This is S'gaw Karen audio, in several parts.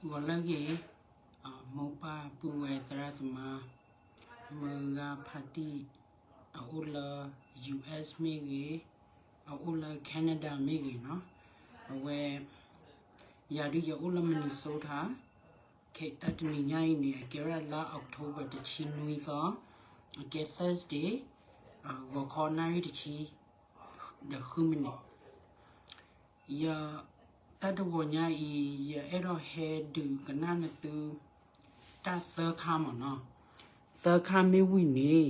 ဂီၤလၢအဂ့ၤ, မိၢ်ပၢ်ပုၢ်ဝဲၢ်သရၣ်သမါ, မုၢ်ဂၤဖါတံၢ်, အအိၣ်လၢ ယူႇအၢတ်ၣ်မ့ၢ်ဂ့ၤ, အအိၣ်လၢ Canada မ့ၢ်ဂ့ၤနီၤ, အဝဲ ယၤဒုးယအိၣ်လၢ Minnesota, ခဲတၢ်တနံၤညါအံၤန့ၣ် အကဲဝဲဒၣ်လါ October တဆံနွံသီ, အကဲ Thursday, ဂီၤခီနၣ်ရံၣ်တဆံ ဒီးဃုမံးနံး, ယ တၢ်တဂီၤညါအံၤ ယအဲၣ်ဒိးဟဲဒုးကနၣ်နသု တၢ်သၢခါမ့ၢ်နီၤ, သၢခါမ့ၢ်ဝံၤန့ၣ်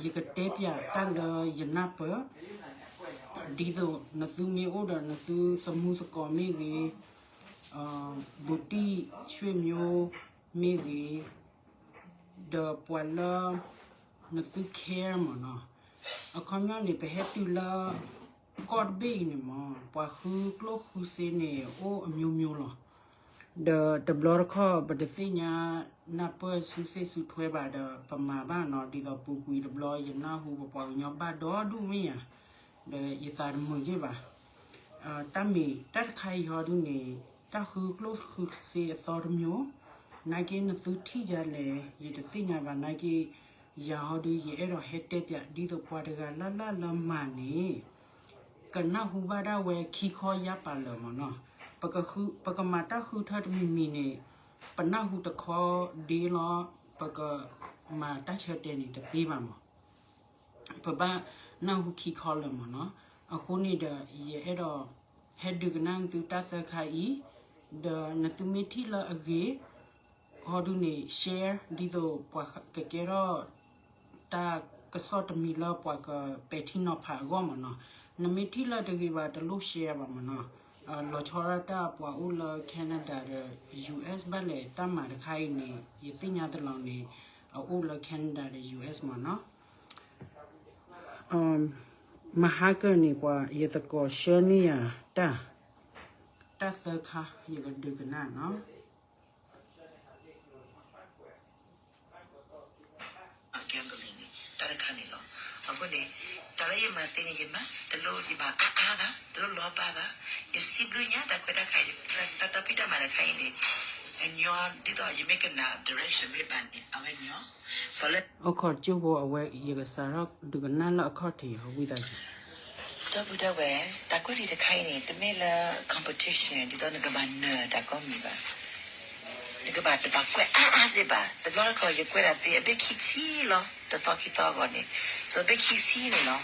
ယကတဲပၠးတၢ်လၢယနၢ်ပၢၢ်, ဒ်သိးနသုမ့ၢ်အိၣ်ဒီးနသုသမူသကိးမ့ၢ်ဂ့ၤ, ဘူးတံၢ်ဆွေမျိုးမ့ၢ်ဂ့ၤ, ဒီးပှၤလၢ နသု care မ့ၢ်နီၤ, အခီပညီန့ၣ် ပဟဲတုၤလၢ ကီၢ်တဘ့ၣ်အံၤန့ၣ်မ့ၢ် ပှၤဃုကျိၣ်ဃုစ့န့ၣ် အိၣ်အမျိုးမျိုးလီၤ. ဒီးတဘျီတခီၣ် ပတသ့ၣ်ညါနၢ်ပၢၢ်စုစ့ၣ်စုထွဲဘၣ်ဒီး ပမၤဘၣ်နီၤ, ဒ်သိးပူၤကွံာ်တဘျီ ယနၢ်ဟူပပှၤကညီဘၣ်ဒီဒူၣ်မ့ၢ်ဧါ, ဒီးယသးတမုာ်က့ၢ်ဘၣ်. တၢ်မ့ၢ်တၢ်တခါအံၤဟီဒုန့ၣ် တၢ်ဃုကျိၣ်ဃုစ့အသီတမျိုး, နာ်က့နသုထံၣ်ဒ်လဲၣ် ယတသ့ၣ်ညါဘၣ်, နာ်က့ ယၤဟီဒု ယအဲၣ်ဒိးဟဲတဲပၠး ဒ်သိးပှၤတဂၤလၢ်လၢ်လၢမၤန့ၣ် ကနၢ်ဟူဘၣ်ဒၣ်ဝဲခံခီယါပာ်လၢာ်မ့ၢ်နီၤ. ပကမၤတၢ်ဃုထၢတမံၤမံၤန့ၣ် ပနၢ်ဟူတခီဒ့လီၤ, ပကမၤတၢ်ဆၢတဲာ်န့ၣ်တသ့ဘၣ်မ့ၢ် ပဘၣ်နၢ်ဟူခံခီလၢာ်မ့ၢ်နီၤ. အဃိန့ၣ်ဒီး ယအဲၣ်ဒိးဟဲဒုးကနၣ်နသုတၢ်သၢခါအံၤ, ဒီးနသုမ့ၢ်ထံၣ်လၢအဂ့ၤ ဟီဒုန့ၣ် share ဒ်သိးပှၤကကဲထီၣ် တၢ်ကစီၣ်တမံၤလၢပှၤကပဲာ်ထံနီၤဖးအဂီၢ်မ့ၢ်နီၤ. နမ့ၢ်ထံၣ်လၢတဂ့ၤဘၣ် တလိၣ် share ဘၣ်မ့ၢ်နီၤ. လီၤဆီဒၣ်တၢ်ပှၤအိၣ်လၢ Canada ဒီး ယူႇအၢတ်ၣ် ဘၣ်လဲၣ် တၢ်မၤတခါအံၤန့ၣ် ယသ့ၣ်ညါတလီၤန့ၣ် အအိၣ်လၢ Canada ဒီး ယူၣ်အၢတ်ၣ် မ့ၢ်နီၤ. မဟါကၢၢ်န့ၣ် ပှၤယသကိးဆှၢန့ၢ်ယၤတၢ်, တၢ်သၢခါ ယကဒုးကနၣ်နီၤ. Gambling န့ၣ် တၢ်တခါန့ၣ်လီၤ. အဃိန့ၣ် တၢ်လၢယမၤသ့န့ၣ် ယမၤ တလိၣ်ယမၤအါအါဘၣ်, တလိၣ်လီၤဘၣ်ဘၣ်. ယစံးဘျုးညါ တၢ်ခွဲးတၢ်ယာ် တၢ်ပှၤတၢ်မၤတခါအံၤန့ၣ် အညီ ဒ်သိးယမ့ၢ်ကနၣ် direction မ့ၢ်ဘၣ်န့ၣ် အဝဲညီ ပှၤလၢ အိၣ်ခိးကၠိဖိအဝဲ ယကစးထီၣ်ဒုးကနၣ်လၢအခီၣ်ထံးအီၤ ဝံသးစူၤ ဒီပုၢ်ဒီဝဲၢ်, တၢ်ကွဲးလံာ်တခါအံၤန့ၣ် တမ့ၢ်လၢ competition ဒ်သိးနကဘၣ်နၢၤတၢ်ကိးမံၤဘၣ်. နကဘၣ်တဘၣ်ကွဲးအါအါစ့ၢ်ဘၣ်. တဘျီတခီၣ် ယကွဲးတၢ်သ့အဘ့ၣ်ခံဆံလီၤ, တသီခံသီအဂီၢ်န့ၣ်, so အဘ့ၣ်ခံဆံန့ၣ်လီၤ.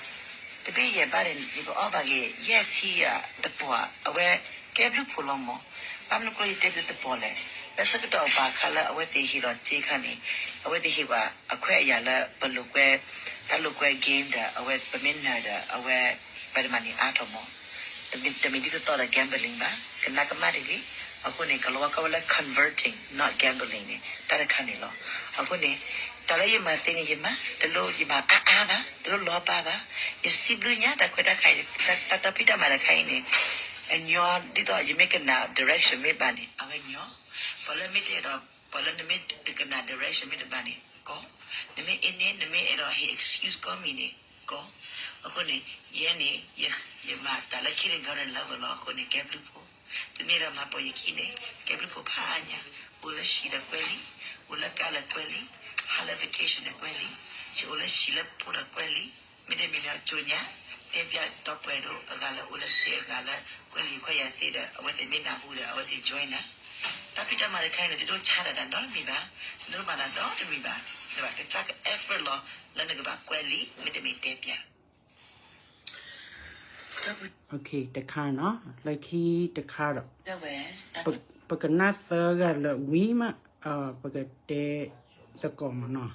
တဘ့ၣ်ယဲၢ်ဘၣ်န့ၣ် ယကအီၣ်ဘၣ်က့ၤ ယဲၢ်ဆံယၤတပှၢ်, အဝဲကဲဘျုးဖိလီၤမး. ဘၣ်မနုၤအဃိယတဲဒ်တပှၢ်လဲၣ်. လၢဆၢကတီၢ်ဘၣ်အခါလၢအဝဲသ့ၣ်ဟ့ၣ်လီၤစ့အခါန့ၣ်, အဝဲသ့ၣ်ဟ့ၣ်ပှၤအခွဲးအယာ်လၢပလိာ်ကွဲ, တၢ်လိာ်ကွဲ game ဒီး အဝဲပမ့ၢ်နၢၤဒီး အဝဲ ပတမၤန့ၢ်အါထီၣ်မး. တမ့ၢ်ဒ်သိးသိးဒီး gambling ဘၣ်, ကနၣ်ကမၣ်တဂ့ၤ. အဃိန့ၣ် ကလီၤဝါကိးဝဲလၢ converting, not gambling န့ၣ် တၢ်တခါန့ၣ်လီၤ. အဃိန့ၣ် တၢ်လၢယမၤသ့န့ၣ် ယမၤ, တလိၣ်ယမၤအါအါဘၣ်, တလိၣ်လီၤဘၣ်ဘၣ်. ယစံးဘျုးညါ တၢ်ခွဲးတၢ်ယာ် တၢ်ဖံးတၢ်မၤတခါအံၤန့ၣ် အညီ ဒ်သိးယမ့ၢ်ကနၣ် direction မ့ၢ်ဘၣ်န့ၣ် အဝဲညီ. ပှၤလၢမ့ၢ်တအဲၣ်ဒိး, ပှၤလၢနမ့ၢ်တကနၣ် direction မ့ၢ်တဘၣ်န့ၣ် ကိး, နမ့ၢ်အ့န့ၣ် နမ့ၢ်အဲၣ်ဒိးဟ့ၣ် excuse ကိးမံၤန့ၣ် ကိး. အဃိန့ၣ် ယဲန့ၣ် ယမၤတၢ်လၢ kindergarten level လီၤ. အဃိန့ၣ် ကဲဘျုးဖိ, သုမ့ၢ်အဲၣ်ဒိးမၤပိာ်ယခံန့ၣ် ကဲဘျုးဖိဖးအါညါ. အိၣ်လၢဟံၣ်ဒီးကွဲးလံ, အိၣ်လၢကါလၢကွဲးလံ, ဟးလၢ vacation ဒီးကွဲးလံ, ယအိၣ်လၢဟံၣ်လၢဖိဒီးကွဲးလံ. မ့တမ့ၢ်ဒီး ကၠိညါ တဲပျးဒီပုၢ်ဝဲၢ်ဒိၣ်အဂၤလၢအိၣ်လၢ state အဂၤလၢ ကွဲးလံာ်ခွဲးယာ်သ့ဒီး အဝဲသ့ၣ်မ့ၢ်နၢ်ဟူဒီး အဝဲသ့ၣ် join နၤ. တၢ်ဖံးတၢ်မၤတခါအံၤန့ၣ် တဒိးဆါတၢ်တၢ်နီတမံၤဘၣ်, တဒိးမၤတၢ်နီတမံၤဘၣ်. နဘၣ်ကစၢ်က effort လီၤ လၢနကဘၣ်ကွဲးလံာ် မ့တမ့ၢ်တဲပျး တခါနီၤ, လၢခံတခါဒီး ပကနၣ်သၢဂၤလၢဝံၤမး, ပကတဲသကိးမ့ၢ်နီၤ.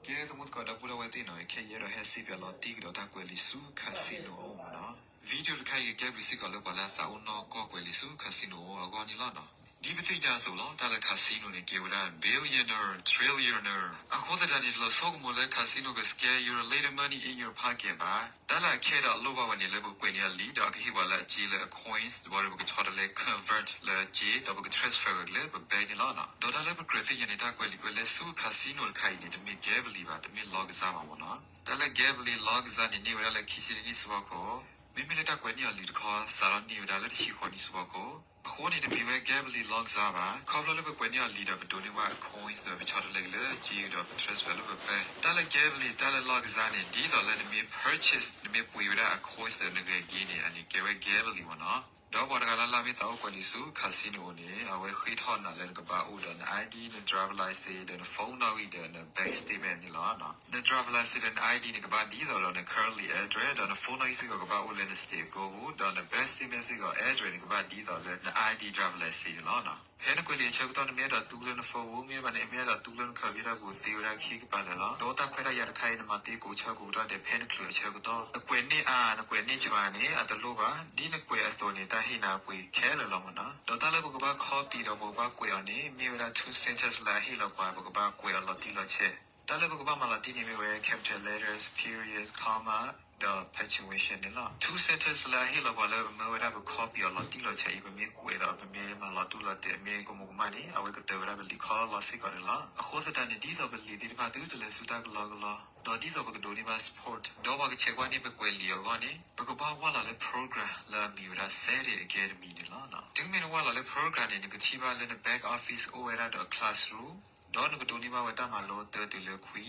ကဲ သမူသကိးဒီပုၢ်ဒီဝဲၢ်သ့ၣ်နီၤ, ခဲအံၤယအဲၣ်ဒိးဟဲစံးပၠးလီၤတံၢ်ကဒီးတၢ်ကွဲးလံာ်ဆူ casino အအိၣ်မ့ၢ်နီၤ. video တခါအံၤကကဲဘျုးစ့ၢ်ကီးလၢပှၤလၢအသးအိၣ်နီၢ်ကီၢ်ကွဲးလံာ်ဆူ casino အအိၣ်အဂီၢ်န့ၣ်လီၤနီၤ. ဒ်ပသ့ၣ်ညါအသိးလီၤ, တၢ်လၢ casino န့ၣ် ကဲဝဲဒၣ် billionaire trillionaire အဃိသတးန့ၣ် တလိၣ်ဆိကမိၣ်လၢ casino က scare your little money in your pocket ဘၣ်. တၢ်လၢအခဲဒီးအလိၣ်ဘၣ်ဝဲန့ၣ် လၢပကွဲးန့ၢ်အလံာ် ဒီးအကဟ့ၣ်ပှၤလၢအစ့လၢအ coins ဒီးပကဆီတလဲ convert လၢစ့ ဒီးပက transfer လၢပ bank န့ၣ်လီၤ. ဒီးတၢ်လၢပကြၢးသ့ၣ်ညါန့ၣ် တၢ်ကွဲးလံာ်ကွဲးလဲၢ်ဆူ casino တခါအံၤန့ၣ် တမ့ၢ် gambling ဘၣ်, တမ့ၢ်လီကစၢ်ဘၣ်မ့ၢ်နီၤ. တၢ်လၢ gambling လီကစၢ်န့ၣ် န့ၢ်ဝဲဒၣ်လၢခံဆံတနံၣ်ဆူဖီခိၣ်, မ့မ့ၢ်လၢတၢ်ကွဲးန့ၢ်အီၤလံာ်တခီ စးထီၣ်န့ၢ်ဝဲဒၣ်လၢတဆံဃိးနံၣ်ဆူဖီခိၣ်, အဃိန့ၣ် တမ့ၢ်ဝဲ gambling လီၢ်ကစၢ်ဘၣ်. ခီဖျိလၢပကွဲးန့ၢ်အီၤလံာ်ဒီးပဒိးန့ၢ်ဘၣ်အ coins ဒီးပဆီတလဲက့ၤလၢက့ဒီးပ transfer လၢပ bank. တၢ်လၢ gambling တၢ်လၢလီၢ်ကစၢ်န့ၣ် ဒ်သိးလၢနမ့ၢ် purchase နမ့ၢ်ပှ့ၤဝဲဒၣ်အ coins ဒီးနဂဲၤက့ၤန့ၣ် အန့ၣ်ကဲဝဲ gambling မ့ၢ်နီၤ. ဒီးပှၤတဂၤလၢ်လၢ်မ့ၢ်သးအိၣ်ကွဲးလံာ်ဆူ casino န့ၣ် အဝဲဃ့ထီၣ်နၤလၢနကဘၣ်အိၣ်ဒီးန ID, န driver license ဒီးန phone နီၣ်ဂံၢ်ဒီးန bank statement န့ၣ်လီၤ. န driver license ဒီးန ID န့ၣ် ကဘၣ်ဒ်သိးဒီးန currently address ဒီးန phone နီၣ်ဂံၢ်စ့ၢ်ကီးကဘၣ်အိၣ်လၢန state code ပူၤ ဒီးန bank statement စ့ၢ်ကီး address န့ၣ် ကဘၣ်ဒ်သိးလၢန ID, driver license န့ၣ်လီၤ. ဖဲနကွဲးလံာ်အဆၢကတီၢ် နမ့ၢ်အဲၣ်ဒိးတူလၢန phone ပူၤ မ့ၢ်ဘၣ်န့ၣ် မ့ၢ်အဲၣ်ဒိးတူလၢန computer ပူၤသ့ဝဲဒၣ်ခံကပၤလၢာ်လီၤ. ဒီးတၢ်ခွဲးတၢ်ယာ်တခါအံၤ နမၤသ့ကိးဆၢကိးကတီၢ်ဒဲး ဖဲနချုးအဆၢကတီၢ် နကွဲးန့ၢ်အါ နကွဲးန့ၢ်စှၤန့ၣ် အတလိၣ်ဘၣ်. ဒ်နကွဲးအသိးန့ၣ် တၢ်ဟ့ၣ်နၤအပှ့ၤခဲလၢာ်လီၤမ့ၢ်နီၤ. ဒီးတၢ်လၢပကဘၣ် copy ဒီးပကဘၣ်ကွဲးအီၤန့ၣ် မ့ၢ်ဝဲဒၣ် two sentence လၢအဟ့ၣ်လီၤပှၤ ပကဘၣ်ကွဲးအီၤလီၤတံၢ်လီၤဆဲး. တၢ်လၢပကဘၣ်မၤလီၤတံၢ်န့ၣ်မ့ၢ်ဝဲ capital letters, period, comma ဒီး punctuation န့ၣ်လီၤ. Two sentence လၢအဟ့ၣ်လီၤပှၤလၢပမၢဝဲဒၣ်ပ copy အီၤလီၤတံၢ်လီၤဆဲးအံၤ ပမ့ၢ်ကွဲးဒီးပမ့ၢ်မၤလီၤတူၢ်လီၤတဲာ် မ့ၢ်ကမူးကမၣ်န့ၣ် အဝဲကတၢၢ်ဝဲဒၣ်ပလံာ်ခီလီၤစ့ၢ်ကီးန့ၣ်လီၤ. အဃိသတးန့ၣ် ဒ်သိးပလံာ်သ့ၣ်တဖၣ်သုတလဲၤဆူတၢ်ကလီကလီ ဒီးဒ်သိးပကဒိးန့ၢ်ဘၣ် support ဒီးပှၤကဆဲးကွၢ်န့ၢ်ပကွဲးလံာ်အဂီၢ်န့ၣ် ပကဘၣ်ဝၢ်လီၤလၢ program လၢအမံၤဝဲဒၣ် Send It Again တမံၤန့ၣ်လီၤ. တုၤမ့ၢ်နဝၢ်လီၤလၢ program န့ၣ် နကထံၣ်ဘၣ်လၢန back office အိၣ်ဝဲဒၣ်ဒီး classroom ဒီးနကဒိးန့ၢ်ဘၣ်ဝဲတၢ်မၤလိတၢတုၤလၢခွံ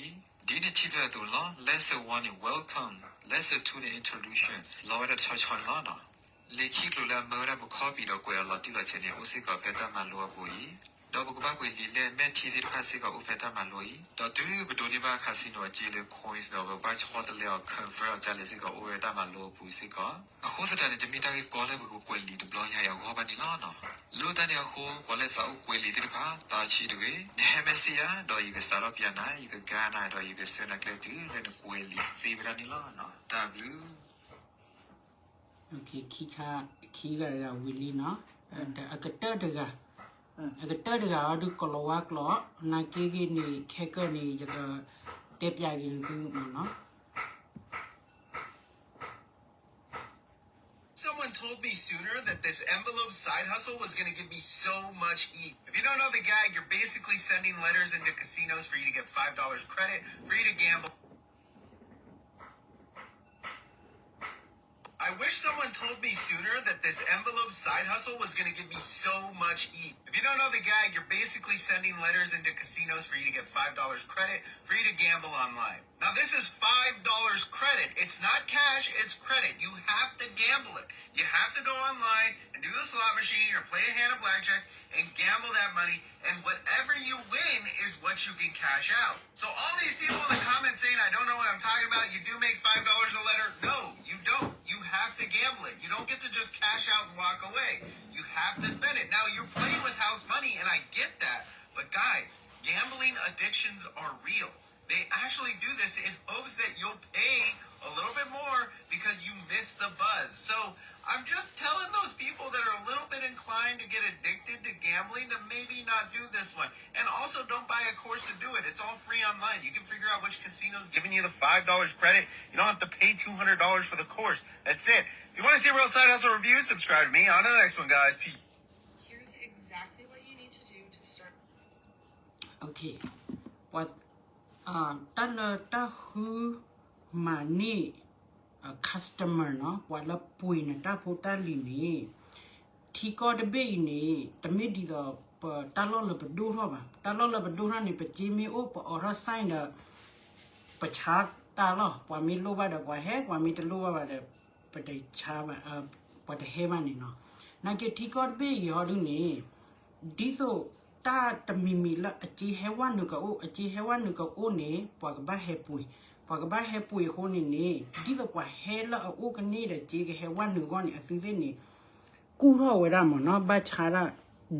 ဒ်နထံၣ်ဖျဲးအသိးန့ၣ်လီၤ. Lesson one န့ၣ် welcome, lesson two န့ၣ် introduction လီၤဝဲဒၣ်တဆီဆီန့ၣ်လီၤ. လံာ်ခံကျိၤလၢအမၢဝဲဒၣ်ပ copy ဒီးကွဲးအီၤလီၤတံၢ်လီၤဆဲးန့ၣ် အိၣ်စ့ၢ်ကီးဖဲတၢ်မၤလိအပူၤအံၤ, ဒီးပကဘၣ်ကွဲးလံာ်လဲၢ်မဲာ်ထံသ့ၣ်တဖၣ်စ့ၢ်ကီးအိၣ်ဖဲတၢ်မၤလိအံၤ, ဒီးတုၤပဒိးန့ၢ်ဘၣ် casino အစ့လၢ coins ဒီးပကဘၣ်ဆီတလဲအီၤ convert အီၤဒ်လဲၣ်စ့ၢ်ကီးအိၣ်ဝဲတၢ်မၤလိအပူၤစ့ၢ်ကီး. အဃိသတးန့ၣ် တမ့ၢ်တၢ်ဂ့ၢ်ကီလၢပကကွဲးလံာ်တဘျီညါအံၤအဂီၢ်ဘၣ်န့ၣ်လီၤ. လၢတၢ်န့ၣ်အဃိ ပှၤလၢသးအိၣ်ကွဲးလံာ်သ့ၣ်တဖၣ် သးဆံးတဂ့ၤ, နဟဲ message ယၤ ဒီးယကစးထီၣ်ပျးနၤ, ယကကါနၤ ဒီးယကဆှၢနၤကျဲတုၤလၢနကွဲးလံာ်သ့ဝဲဒၣ်န့ၣ်လီၤ. တၢ်ဘျုး ခံဂၤတဂၤဝံၤလံနီၤ, အကတၢၢ်တဂၤ, အကတၢၢ်တဂၤအီၤဒုး ကလီၤဝါကျိာ်, နာ်က့ဂ့ၤန့ၣ် ခဲကၢၢ်န့ၣ် ယကတဲပျးက့ၤနသုမ့ၢ်နီၤ. Someone told me sooner that this envelope side hustle was going to give me so much ease. If you don't know the gag, you're basically sending letters into casinos for you to get five dollars credit for you to gamble. I wish someone told me sooner that this envelope side hustle was going to give me so much ease. If you don't know the gag, you're basically sending letters into casinos for you to get five dollars credit for you to gamble online. Now, this is five dollars credit. It's not cash, it's credit. You have to gamble it. You have to go online and do the slot machine or play a hand of blackjack and gamble that money. And whatever you win is what you can cash out. So all these people in the comments saying, "I don't know what I'm talking about, you do make five dollars a letter." No, you don't. You have to gamble it. You don't get to just cash out and walk away. You have to spend it. Now, you're playing with house money, and I get that. But guys, gambling addictions are real. They actually do this in hopes that you'll pay a little bit more because you missed the buzz. So I'm just telling those people that are a little bit inclined to get addicted to gambling to maybe not do this one. And also, don't buy a course to do it. It's all free online. You can figure out which casino's giving you the five dollars credit. You don't have to pay two hundred dollars for the course. That's it. If you want to see a real side hustle review, subscribe to me. On to the next one, guys. Peace. Here's exactly what you need to do to start. Okay. ပှၤ တၢ်လၢတၢ်ဃုမၤန့ၢ် customer နီၤ, ပှၤလၢပှ့ၤနတၢ်ဖိတၢ်လံၤန့ၣ် ထံကီၢ်တဘ့ၣ်အံၤန့ၣ် တမ့ၢ်ဒ်သိးပတၢ်လီၢ်လၢပဒိၣ်ထီၣ်ဘၣ်. တၢ်လီၢ်လၢပဒိၣ်ထီၣ်န့ၣ် ပစ့မ့ၢ်အိၣ် ပအိးထီၣ် sign ဒီး ပဆါတၢ်လီၤ. ပှၤမ့ၢ်လိၣ်ဘၣ်ဒီးပှၤဟဲ, ပှၤမ့ၢ်တလိၣ်ဘၣ်ဘၣ်ဒီး ပတဆါဘၣ်, ပှၤတဟဲဘၣ်န့ၣ်နီၤ. နာ်က့ထံကီၢ်တဘ့ၣ်အံၤဟီဒုန့ၣ် ဒ်သိးတၢ်တမံၤမံၤလၢအစ့ဟဲဝဲနုာ်ကအိၣ်, အစ့ဟဲဝဲနုာ်ကအိၣ်န့ၣ် ပှၤကဘၣ်ဟဲပှ့ၤ, ပှၤကဘၣ်ဟဲပှ့ၤအဃိန့ၣ်န့ၣ် ဒ်သိးပှၤဟဲလၢအအိၣ်ကန့ၢ်ဒီးစ့ကဟဲဝဲနုာ်အဂီၢ်န့ၣ် အသုသ့ၣ်န့ၣ် ကူၣ်ထီၣ်ဝဲဒၣ်မ့ၢ်နီၤ, ဘၣ်ဆါဒၣ်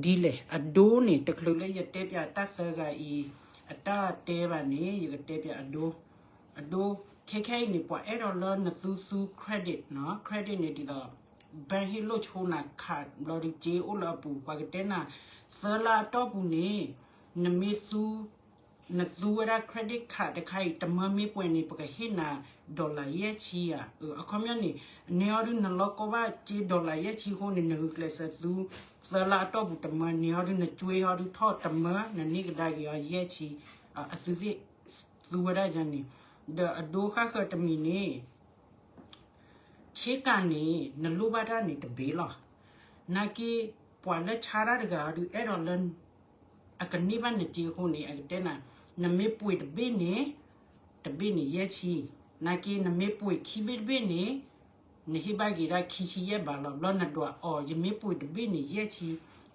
ဒ်လဲၣ်. အဒိန့ၣ် တချုးလၢယတဲပျးတၢ်သၢဂၤအံၤ အတၢ်တဲဘၣ်န့ၣ် ယကတဲပျးအဒိ, အဒိ, ခဲခဲအံၤန့ၣ် ပှၤအဲၣ်ဒိးလၢနသုသူ credit နီၤ, credit န့ၣ်ဒ်သိး bank ဟ့ၣ်လိၣ်ဆိနၤ card ဘျီဒုးစ့အိၣ်လၢအပူၤ ပှၤကတဲနၤ သၢလါအတီၢ်ပူၤန့ၣ် နမ့ၢ်သူ နသူဝဲဒၣ် credit card တခါအံၤ တမၢမ့ၢ်ပှဲၤန့ၣ် ပကဟ့ၣ်နၤ dollar ယဲၢ်ဆံဧါ. အခီပညီန့ၣ် နဟီဒုးနလီၢ်ကီဘၣ်စ့ dollar ယဲၢ်ဆံအဃိန့ၣ် နဂုာ်ကျဲးစၢးသူ သၢလါအတီၢ်ပူၤတမၢ, နဟီဒုးနကွ့ဟီဒုးထီၣ်တမၢ နန့ၢ်ကဒါက့ၤအီၤယဲၢ်ဆံ, အသုသ့ၣ်သူဝဲဒၣ်ယၤန့ၣ်, ဒီးအဒိဃၣ်ဃၢၤတမံၤန့ၣ် ဆ့ကၤန့ၣ် နလိၣ်ဘၣ်တၢ်န့ၣ်တဘ့ၣ်လီၤ. နာ်က့ ပှၤလၢဆါတၢ်တဂၤဒုး အဲၣ်ဒိးလၢ အကန့ၢ်ဘၣ်နစ့အဃိန့ၣ် အကတဲနၤ, နမ့ၢ်ပှ့ၤတဘ့ၣ်န့ၣ် တဘ့ၣ်န့ၣ်ယဲၢ်ဆံ, နာ်က့နမ့ၢ်ပှ့ၤခံဘ့ၣ်တဘ့ၣ်န့ၣ် နဟ့ၣ်ဘၣ်က့ၤဒၣ်ခံဆံယဲၢ်ဘးလီၤ. ဘျီနဒွးအီၤ ယမ့ၢ်ပှ့ၤတဘ့ၣ်န့ၣ်ယဲၢ်ဆံ,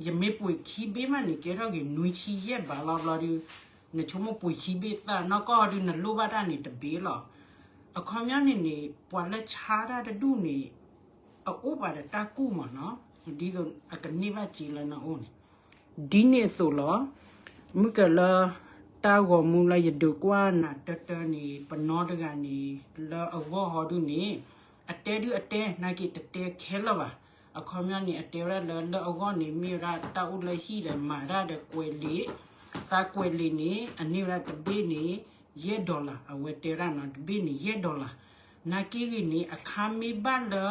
ယမ့ၢ်ပှ့ၤခံဘ့ၣ်မးန့ၣ် ကဲထီၣ်က့ၤနွံဆံယဲၢ်ဘးလီၤ. ဘျီဒုး နဆိကမိၣ်ပှ့ၤခံဘ့ၣ်သၣ် နီၢ်ကီၢ်ဒုး နလိၣ်ဘၣ်တၢ်န့ၣ်တဘ့ၣ်လီၤ. အခီပညီန့ၣ်န့ၣ် ပှၤလၢဆါတၢ်တဒူၣ်န့ၣ် အအိၣ်ဘၣ်ဒီးတၢ်ကူၣ်မးနီၤ, ဒ်သိးအကန့ၢ်ဘၣ်စ့လၢနအိၣ်န့ၣ် ဒ်န့ၣ်အသိးလီၤ. မုၢ်ကလၢ တၢ်ဂီၤမူလၢယဒုးကွၢ်နၤတၢတၢန့ၣ် ပနီတဂၤန့ၣ် လၢအဂီၢ်ဟီဒုန့ၣ် အတဲဒုအတဲ နာ်က့တတဲခဲလၢာ်ဘၣ်. အခီပညီန့ၣ် အတဲဝဲဒၣ်လၢ လၢအဂီၢ်န့ၣ် မ့ၢ်ဝဲဒၣ်တၢ်အိၣ်လၢဟံၣ်ဒီးမၤတၢ်ဒီးကွဲးလံာ်, သးကွဲးလံာ်န့ၣ် အန့ၢ်ဝဲဒၣ်တဘ့ၣ်န့ၣ် ယဲၢ် dollar အဝဲတဲဒၣ်နီၤ, တဘ့ၣ်န့ၣ် ယဲၢ် dollar. နာ်က့ဂ့ၤန့ၣ် အခါမ့ၢ်ဘၣ်လၢ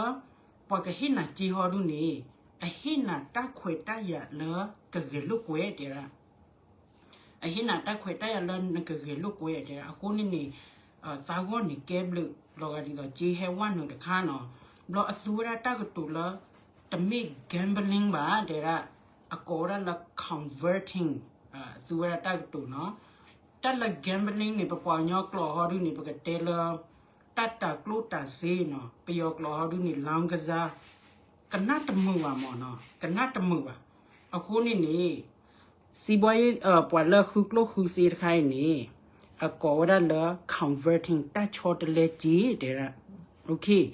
ပှၤကဟ့ၣ်နၤစ့ဟီဒုန့ၣ် အဟ့ၣ်နၤတၢ်ခွဲးတၢ်ယာ်လၢကဂဲၤလိာ်ကွဲတဲဒၣ် အဟ့ၣ်နၤတၢ်ခွဲးတၢ်ယာ်လၢနကဂဲၤလိာ်ကွဲတဲဒၣ်. အဃိန့ၣ်န့ၣ် သးဂီၢ်န့ၣ်ကဲဘျုး လီၤဂာ်ဒ်သိးစ့ဟဲဝဲနုာ်တခါနီၤ. ဘျီအသူဝဲဒၣ်တၢ်ကတိၤလၢ တမ့ၢ် gambling ဘၣ်တဲဒၣ်, အကိးဝဲဒၣ်လၢ converting, အသူဝဲဒၣ်တၢ်ကတိၤနီၤ. တၢ်လၢ gambling န့ၣ် ပပှၤကညီကျိာ်ဟီဒုန့ၣ် ပကတဲလၢ တၢ်တၤကျိၣ်တၤစ့နီၤ, ပယီၤကျိာ်ဟီဒုန့ၣ် လောင်းကစား, ကနၣ်တမုာ်ဘၣ်မးနီၤ, ကနၣ်တမုာ်ဘၣ်. အဃိန့ၣ်န့ၣ် စံးဘီယ့ ပှၤလၢဃုကျိၣ်ဃုစ့တခါအံၤန့ၣ် အကိးဝဲဒၣ်လၢ converting တၢ်ဆီတလဲစ့တဲဒၣ်.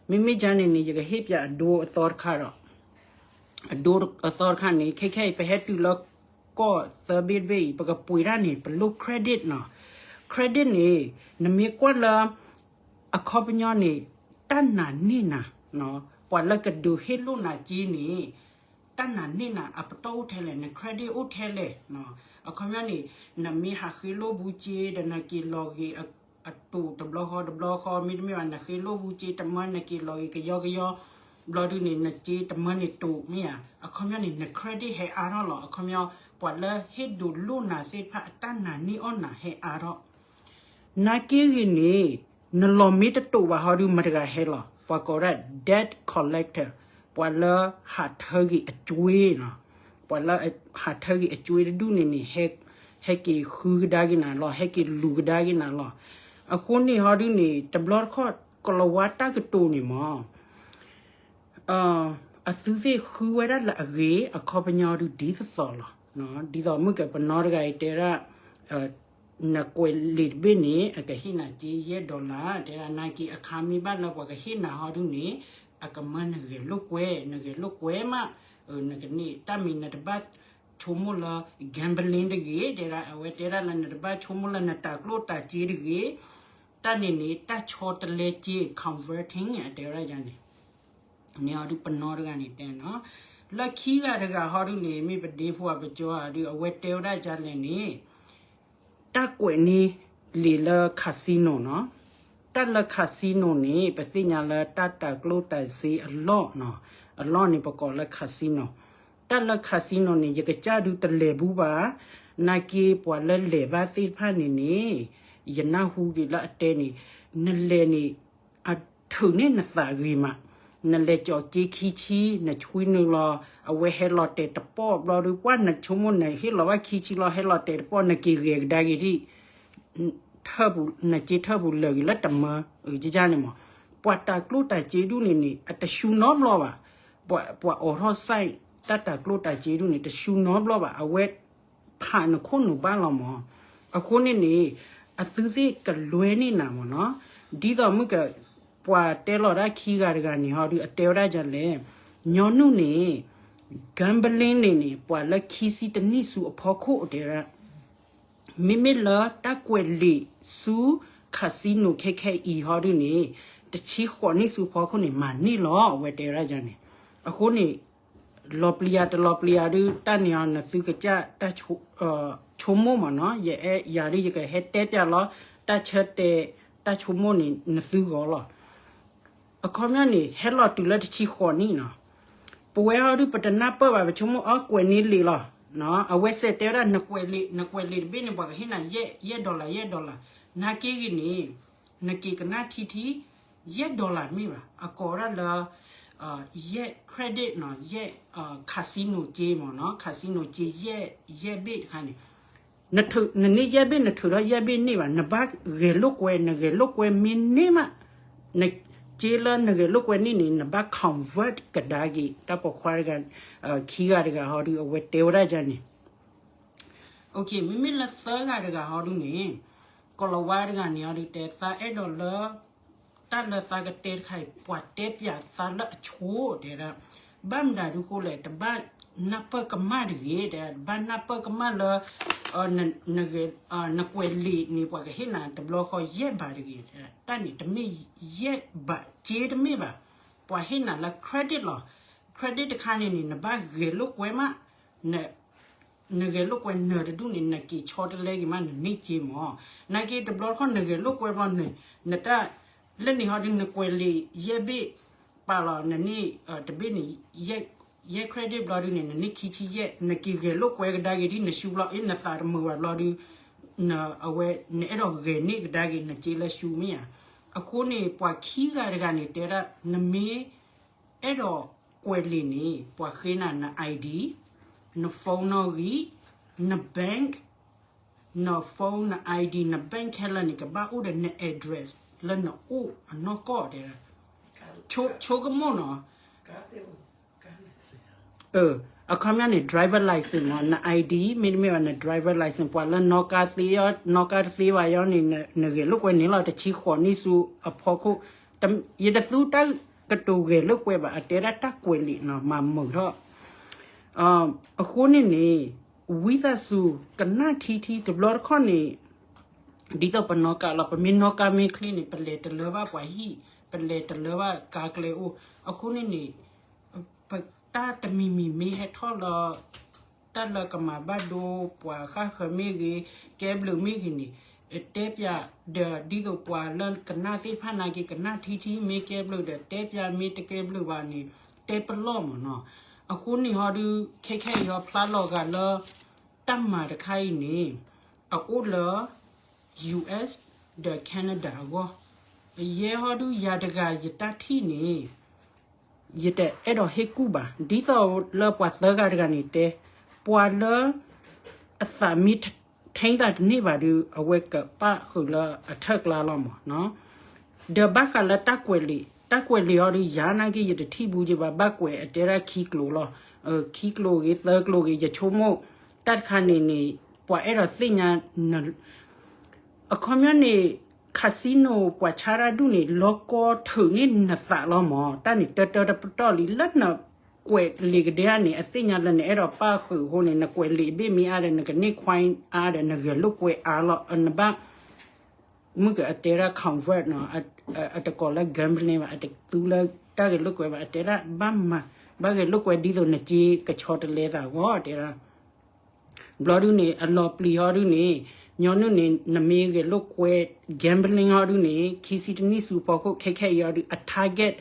မ့မ့ၢ်ယၤန့ၣ်န့ၣ် ယကဟ့ၣ်ပၠးအဒိအသီတခါဒီး အဒိအသီတခါန့ၣ် ခဲခဲအံၤ ပဟဲတုၤလၢကီၢ်သၢဘ့ၣ်တဘ့ၣ်အံၤ ပကပှ့ၤတၢ်န့ၣ် ပလိၣ် credit နီၤ. credit န့ၣ် နမ့ၢ်ကွၢ်လၢ အခီပညီန့ၣ် တၢ်နာ်န့ၢ်နၤ, ပှၤလၢကဒုးဟ့ၣ်လိၣ်နၤစ့န့ၣ် တၢ်နာ်န့ၢ်နၤ အပတီၢ်အိၣ်ထဲလဲၣ်, န credit အိၣ်ထဲလဲၣ်. အခီပညီန့ၣ် နမ့ၢ်ဟးဃ့လိၣ်ဘုစ့ဒီး နက့ၤလီၤက့ၤအတိာ်တဘျီဃီတဘျီဃီ, မ့တမ့ၢ်ဘၣ်နဃ့လိၣ်ဘုစ့တမၢ နက့ၤလီၤက့ၤကယီကယီ ဘျီဒုန့ၣ် နစ့တမၢန့ၣ်တိာ်မ့ၢ်ဧါ. အခီပညီန့ၣ် န credit ဟဲအါထီၣ်လီၤ. အခီပညီ ပှၤလၢဟ့ၣ်ဒုးလိၣ်နၤသ့ၣ်တဖၣ်အတၢ်နာ်န့ၢ်အီၣ်နၤဟဲအါထီၣ် နာ်က့ဂ့ၤန့ၣ် နလီၤမ့ၢ်တတိာ်ဘၣ်ဟီဒု မတၤတဂၤဟဲလီၤ, ပှၤကိးဝဲဒၣ် debt collector, ပှၤလၢဟးထၢက့ၤအကွ့နီၤ, ပှၤလၢဟးထၢက့ၤအကွ့တဒူၣ်န့ၣ်န့ၣ် ဟဲက့ၤဃုကဒါက့ၤနၤလီၤ, ဟဲက့ၤလူၤကဒါက့ၤနၤလီၤ. အဃိန့ၣ်ဟီဒုန့ၣ် တဘျီတခီၣ် ကလၤဝါတၢ်ကတိၤန့ၣ်မး အသုသ့ၣ်ဃုဝဲဒၣ်လၢအဂ့ၤ အခီပညီဒုဒ်သိးသိးလီၤ. ဒ်သိးမုၢ်ကပနီတဂၤအံၤတဲဒၣ် နကွဲးလံာ်တဘ့ၣ်န့ၣ် အကဟ့ၣ်နၤစ့ယဲၢ် dollar တဲဒၣ် နာ်က့အခါမ့ၢ်ဘၣ်လၢပှၤကဟ့ၣ်နၤဟီဒုန့ၣ် အကမၢနဂဲၤလိာ်ကွဲ, နဂဲၤလိာ်ကွဲမး နကန့ၢ်တၢ်မ့ၢ်နတဘၣ်ဆိကမိၣ်လၢ gambling တဂ့ၤ, တဲဒၣ် အဝဲတဲဒၣ်လၢနတဘၣ်ဆိကမိၣ်လၢနတၤကျိၣ်တၤစ့တဂ့ၤ, တၢ်န့ၣ်န့ၣ် တၢ်ဆီတလဲစ့ converting အတဲဝဲဒၣ်ယၤန့ၣ် န့ၣ်ဟီဒုပနီတဂၤန့ၣ်တဲနီၤ, လၢခံဂၤတဂၤဟီဒုန့ၣ် မ့ၢ်ပဒ့ဖိအပကၠီဧါဒု အဝဲတဲဝဲဒၣ်ယၤလဲၣ်န့ၣ် တၢ်ကွဲးန့ၢ်လံာ်လၢ casino နီၤ, တၢ်လၢ casino န့ၣ် ပသ့ၣ်ညါလၢတၢ်တၤကျိၣ်တၤစ့အလီၢ်နီၤ, အလီၢ်န့ၣ်ပကိးလၢ casino, တၢ်လၢ casino န့ၣ် ယကစၢ်ဒုတလဲၤဘူးဘၣ်, နာ်က့ပှၤလၢလဲၤဘၣ်သ့ၣ်တဖၣ်န့ၣ်န့ၣ် ယနၢ်ဟူက့ၤလၢအတဲန့ၣ် နလဲၤန့ၣ် အထုးန့ၢ်နသးဂ့ၤမး, နလဲၤကၠီၤစ့ခံဆံ နဆွံနုာ်လီၤ အဝဲဟဲလီၤတဲာ်တပီၢ်ဘျီဒု ပှၢ်နဆိကမိၣ်နဟ့ၣ်လီၤဘၣ်ခံဆံလီၤ ဟဲလီၤတဲာ်တပီၢ် နက့ၤဂဲၤကဒါက့ၤဒံး ထၢၣ်ပူၤ နစ့ထၢၣ်ပူၤလၢာ်ဂ့ၤလၢတမၢ ကန့ၣ်မး, ပှၤတၤကျိၣ်တၤစ့ဒူၣ်န့ၣ်န့ၣ် အတဆူနီတဘျီဘၣ်, ပှၤ ပှၤအိးထီၣ် site တၢ်တၤကျိၣ်တၤစ့ဒူၣ်န့ၣ် တဆူနီတဘျီဘၣ်, အဝဲဖးနခိၣ်နူာ်ဘၣ်လီၤမး, အဃိန့ၣ်န့ၣ် အသုသ့ၣ်ကလွဲန့ၢ်နၤမးနီၤ, ဒ်သိးမုၢ်က ပှၤတဲလီၤဒၣ်ခံဂၤတဂၤန့ၣ်ဟီဒု အတဲဝဲဒၣ်ယၤလဲၣ်, ညီနုၢ်န့ၣ် gambling န့ၣ်န့ၣ် ပှၤလၢခံဆံတနံၣ်ဆူအဖီခိၣ်တဲဒၣ် မ့မ့ၢ်လၢတၢ်ကွဲးလံာ်ဆူ casino ခဲခဲအံၤဟီဒုန့ၣ် တဆံဃိးနံၣ်ဆူဖီခိၣ်န့ၣ် မၤန့ၢ်လီၤ အဝဲတဲဝဲဒၣ်ယၤန့ၣ်, အဃိန့ၣ် လီၤပျံၤယၤတလီၤပျံၤယၤဒု တၢ်န့ၣ်အီၤ နသုကစၢ်တၢ်ဆိကမိၣ်မးနီၤ, ယအဲၣ်ယၤဒု ယကဟဲတဲပၠးလီၤ တၢ်ဆၢတဲာ် တၢ်ဆိကမိၣ်န့ၣ် နသုဂီၢ်လီၤ. အခီပညီန့ၣ် ဟဲလီၤတုၤလၢတဆံဃိးနံၣ်နီၤ, ပဝဲဟီဒု ပတနၢ်ပၢၢ်ဘၣ် ပဆိကမိၣ်အီၤကွဲးန့ၢ်လံာ်လီၤ, အဝဲစဲးတဲဝဲဒၣ် နကွဲးလံာ် နကွဲးလံာ်တဘ့ၣ်န့ၣ် ပှၤကဟ့ၣ်နၤယဲၢ် ယဲၢ် dollar ယဲၢ် dollar, နာ်က့ဂ့ၤန့ၣ် နက့ၤကနၣ်ထံထံ ယဲၢ် dollar တမ့ၢ်ဘၣ်, အကိးဒၣ်လၢ ယဲၢ် credit နီၤ, ယဲၢ် casino က့မ့ၢ်နီၤ, casino က့ ယဲၢ် ယဲၢ်ဘ့ၣ်တခါန့ၣ် နန့ၢ်ယဲၢ်ဘ့ၣ် နထုးထီၣ်ယဲၢ်ဘ့ၣ်န့ၢ်ဘၣ်, နဘၣ်ဂဲၤလိာ်ကွဲ, နဂဲၤလိာ်ကွဲမ့ၢ်န့ၢ်မး, နက့လၢနဂဲၤလိာ်ကွဲန့ၢ်န့ၣ် နဘၣ် convert ကဒါက့ၤ တၢ်ပိာ်ခွါတဂၤ, ခံဂၤတဂၤဟီဒုး အဝဲတဲဝဲဒၣ်ဒ်န့ၣ် မ့မ့ၢ်လၢသၢဂၤတဂၤဟီဒုးန့ၣ်, ကိၤလၤဝါတဂၤန့ၣ်ဟီဒုး တဲသးအဲၣ်ဒိးလၢ တၢ်လၢသးကတဲတခါအံၤ ပှၤတဲပၠးသးလၢအဆိ တဲဒၣ်, ဘၣ်မတၤဒုးဃိလဲၣ်, တဘၣ်နၢ်ပၢၢ်ကမၣ်တဂ့ၤ, တဘၣ်နၢ်ပၢၢ်ကမၣ်လၢ နကွဲးလံာ်န့ၣ် ပှၤကဟ့ၣ်နၤတဘျီဃီယဲၢ်ဘးတဂ့ၤ, တၢ်န့ၣ်တမ့ၢ်ယဲၢ်ဘး က့တမ့ၢ်ဘၣ်, ပှၤဟ့ၣ်နၤလၢ credit လီၤ, credit တခါန့ၣ်န့ၣ် နဘၣ်ဂဲၤလိာ်ကွဲမး, နဂဲၤလိာ်ကွဲနၢၤတဒူၣ်န့ၣ် နက့ၤဆီတလဲက့ၤမး နန့ၢ်က့မ့ၢ်, နာ်က့တဘျီတခီၣ်နဂဲၤလိာ်ကွဲဘျီန့ၣ် နတၢ် လၢန့ၣ်ဟီဒုး နကွဲးလံာ်ယဲၢ်ဘ့ၣ် ပာ်လီၤ နန့ၢ်တဘ့ၣ်န့ၣ် ယဲၢ် credit ဘျီဒုးန့ၣ် နန့ၢ်ခံဆံယဲၢ်, နက့ၤဂဲၤလိာ်ကွဲကဒါက့ၤဒ်နရှုဘျီ အ့ နသးတမုာ်ဘၣ်ဘျီဒုး အဝဲ နအဲၣ်ဒိးဂဲၤန့ၢ်ကဒါက့ၤ နက့လၢရှုမ့ၢ်ဧါ, အဃိန့ၣ် ပှၤခံဂၤတဂၤန့ၣ် တဲဒၣ် နမ့ၢ် အဲၣ်ဒိးကွဲးလံာ်န့ၣ် ပှၤဃ့နၤန ID, န phone နီၣ်ဂံၢ်, န bank, န phone န ID န bank ခဲလၢာ်န့ၣ် ကဘၣ်အိၣ်ဒီးန address လၢနအိၣ်အနီၢ်ကီၢ်တဲဒၣ်, ဆိကမိၣ်နီၤ အခီပညီန့ၣ် driver license မ့ၢ် န ID မ့တမ့ၢ်ဘၣ် န driver license ပှၤလၢနီၣ်ကါသ့အီၤ နီၣ်ကါတသ့ဘၣ်အီၤန့ၣ် နဂဲၤလိာ်ကွဲန့ၣ်လီၤ တဆံဃိးနံၣ်ဆူအဖီခိၣ်, ယတသူတၢ်ကတိၤဂဲၤလိာ်ကွဲဘၣ် အတဲဒၣ်တၢ်ကွဲးလံာ်နီၤ မၤမုာ်ထီၣ် အဃိန့ၣ်န့ၣ် ဝံသးစူၤ ကနၣ်ထံထံတဘျီတခီၣ်န့ၣ် ဒ်သိးပနီၣ်ကါလီၤ ပမ့ၢ်နီၣ်ကါမ့ၢ်ချ့န့ၣ် ပလဲၤတလၢဘၣ်ပှၤဟံၣ် ပလဲၤတလၢဘၣ်ကါကျဲအိၣ် အဃိန့ၣ်န့ၣ် ပတၢ်တမံၤမံၤမ့ၢ်ဟဲထီၣ်လၢ တၢ်လၢကမၤဘၣ်ဒိပှၤဃၣ်ဃၢၤမ့ၢ်ဂ့ၤ ကဲဘျုးမ့ၢ်ဂ့ၤန့ၣ် တဲပၠးဒီးဒ်သိးပှၤလၢကနၣ်သ့ၣ်တဖၣ်နာ်က့ ကနၣ်ထံထံမ့ၢ်ကဲဘျုးဒီး တဲပၠးမ့ၢ်တကဲဘျုးဘၣ်န့ၣ် တဲပလီၢ်မ့ၢ်နီၤ. အဃိန့ၣ်ဟီဒုး ခဲခဲအံၤဟီဖျါလီၤဂာ်လၢ တၢ်မၤတခါအံၤန့ၣ် အအိၣ်လၢ US ဒီး Canada အဂီၢ် ယဲဟီဒုးယၤတဂၤယတၢ်ထံၣ်န့ၣ် ယတအဲၣ်ဒိးဟ့ၣ်ကူၣ်ဘၣ် ဒ်သိးလၢပှၤသၢဂၤတဂၤန့ၣ်တဲ ပှၤလၢ အသးမ့ၢ်ထံသးတန့ၢ်ဘၣ်ဒုး အဝဲကပၣ်ဃုာ်လၢအထၢၣ်ကျါလီၤမ့ၢ်နီၤ. ဒီးဘၣ်ဃးလၢတၢ်ကွဲးလံာ် တၢ်ကွဲးလံာ်ဟီဒုး ယၤနာ်က့ ယတထံၣ်ဘူးယဘၣ် ဘၣ်ကွဲးအတဲဒၣ်ခံကျိၤလီၤ. ခံကျိၤဂ့ၤ သၢကျိၤဂ့ၤ ယဆိကမိၣ် တၢ်တခါန့ၣ်န့ၣ် ပှၤအဲၣ်ဒိးသ့ၣ်ညါ အခီပညီန့ၣ် casino ပှၤဆါတၢ်ဒူၣ်န့ၣ် လီၤကီထုးန့ၢ်နသးလီၤမ့ၢ် တၢ်န့ၣ်တၢတၢတပတီၢ်လံ လၢနကွဲးလံာ်ကဒဲဧါန့ၣ် အသ့ၣ်ညါလၢနအဲၣ်ဒိးပၣ်ဃုာ်အဃိန့ၣ် နကွဲးလံာ်အဘ့ၣ်မ့ၢ်အါဒီး နကန့ၢ် coin အါဒီး နဂဲၤလိာ်ကွဲအါလီၤ နဘၣ် မုၢ်ကအတဲဒၣ် convert နီၤ အတကိးလၢ gambling ဘၣ် အတသူလၢတၢ်ဂဲၤလိာ်ကွဲဘၣ် အတဲဒၣ်ဘၣ်မၤ ဘၣ်ဂဲၤလိာ်ကွဲဒ်သိးနစ့ကဆီတလဲသးအဂီၢ်တဲဒၣ် ဘျီဒုန့ၣ် အလီၤပျံၤဟီဒုန့ၣ် ညီနုၢ်န့ၣ် နမ့ၢ်ဂဲၤလိာ်ကွဲ gambling ဟီဒုန့ၣ် ခံဆံတနံၣ်ဆူဖီခိၣ် ခဲခဲအံၤဟီဒု အ target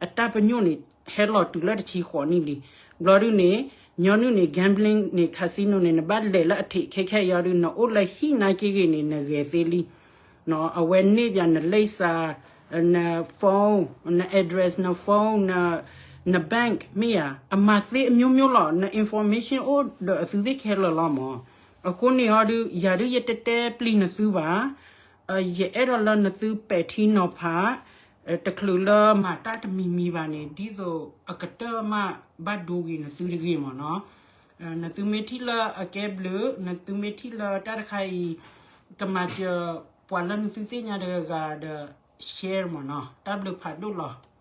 အတၢ်ပညိၣ်န့ၣ် ဟဲလီၤတုၤလၢတဆံဃိးနံၣ်လံ. ဘျီဒုန့ၣ် ညီနုၢ်န့ၣ် gambling န့ၣ် casino န့ၣ် နဘၣ်လဲၤလၢအထံး ခဲခဲအံၤဟီဒု နအိၣ်လၢဟံၣ်နာ်က့ဂ့ၤန့ၣ် နဂဲၤသ့လံ. အဝဲန့ၢ်ပၠးနလိပ်စာ န phone န address န phone န bank မ့ၢ်ဧါ အမၤသ့အမျိုးမျိုးလီၤ န information အိၣ်ဒီးအသုသ့ၣ်ခဲလၢာ်လီၤမး. အဃိန့ၣ်ဟီဒု ယၤဒု ယတတဲပျံၤနသုဘၣ် ယအဲၣ်ဒိးလၢနသုပဲာ်ထံနီၤဖး တချုးလၢမၤတၢ်တမံၤမံၤဘၣ်န့ၣ် ဒ်သိးအကတၢၢ်မးဘၣ်ဒိဂ့ၤနသုတဂ့ၤမးနီၤ. နသုမ့ၢ်ထံၣ်လၢအကဲဘျုး နသုမ့ၢ်ထံၣ်လၢတၢ်တခါအံၤ ကမၤစၢၤပှၤလၢနသုသ့ၣ်ညါတဂၤဂၤဒီး share မးနီၤ တၢ်ဘျုးဖးဒိၣ်လီၤ.